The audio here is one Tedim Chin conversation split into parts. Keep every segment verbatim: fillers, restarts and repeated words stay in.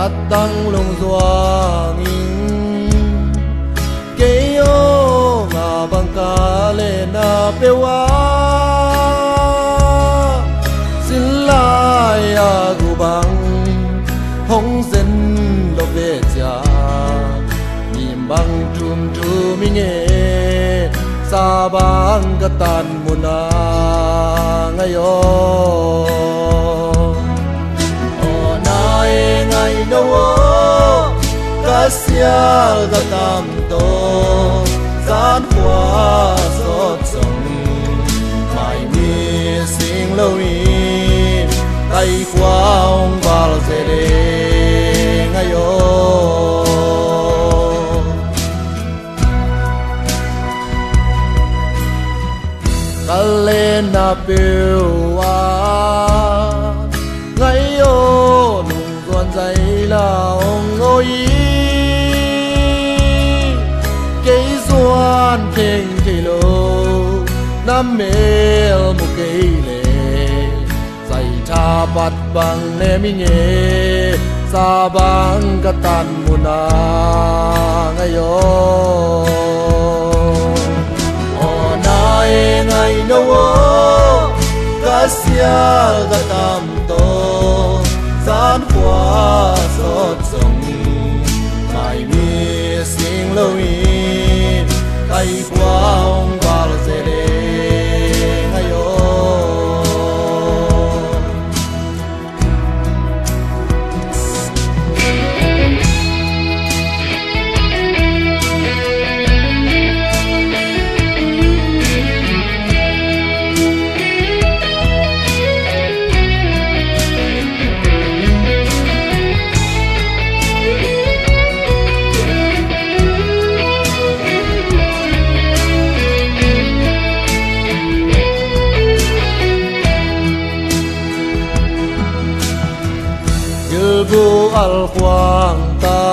Tang lungzuang in kei aw nga bang ka lena peuh a, sin lai a gu bang hong zen lo ve cia, nim bang tumtum i nge, sa bang ka tan muna ngai aw. Aw nai ngai no aw, ka sial ka tam to, zan khua sawt zong mai mi sing lo in, kai khua hong val zele ngai aw. Ka lena peuh a ngai aw, lungzuan zai la hong aw i, kei zuan theng thei lo, na mel mu kei le, zai tha pat bang ne mi nge, sa bang ka tan muna ngai aw. Aw nai ngai no aw, ka sial ka tam to, zan khua sawt zong mai mi sing lo in, kai khua hong val zele ngai aw. Gilbu al khuang ta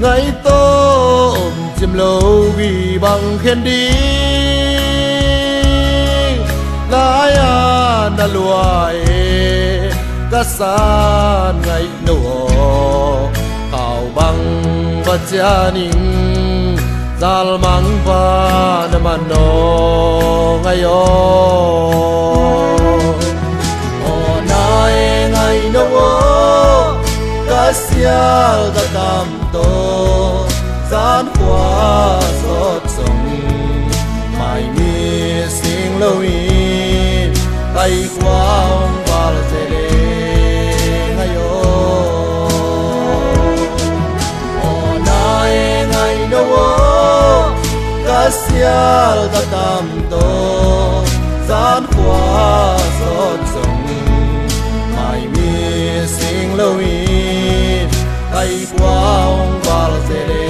ngai to, um cim lo wi bang khen ding, lai a na lua e, ka san ngai no aw. Khau bang va cian in, zal mang va na man aw ngai aw. Aw nai ngai no aw, ka sial ka tam to, zan khua sawt zong mai mi sing lo in, kai khua hong val zele ngai aw. Aw nai ngai no aw, ka sial ka tam to, zan khua sawt zong mai mi sing lo in, kai khua hong val zele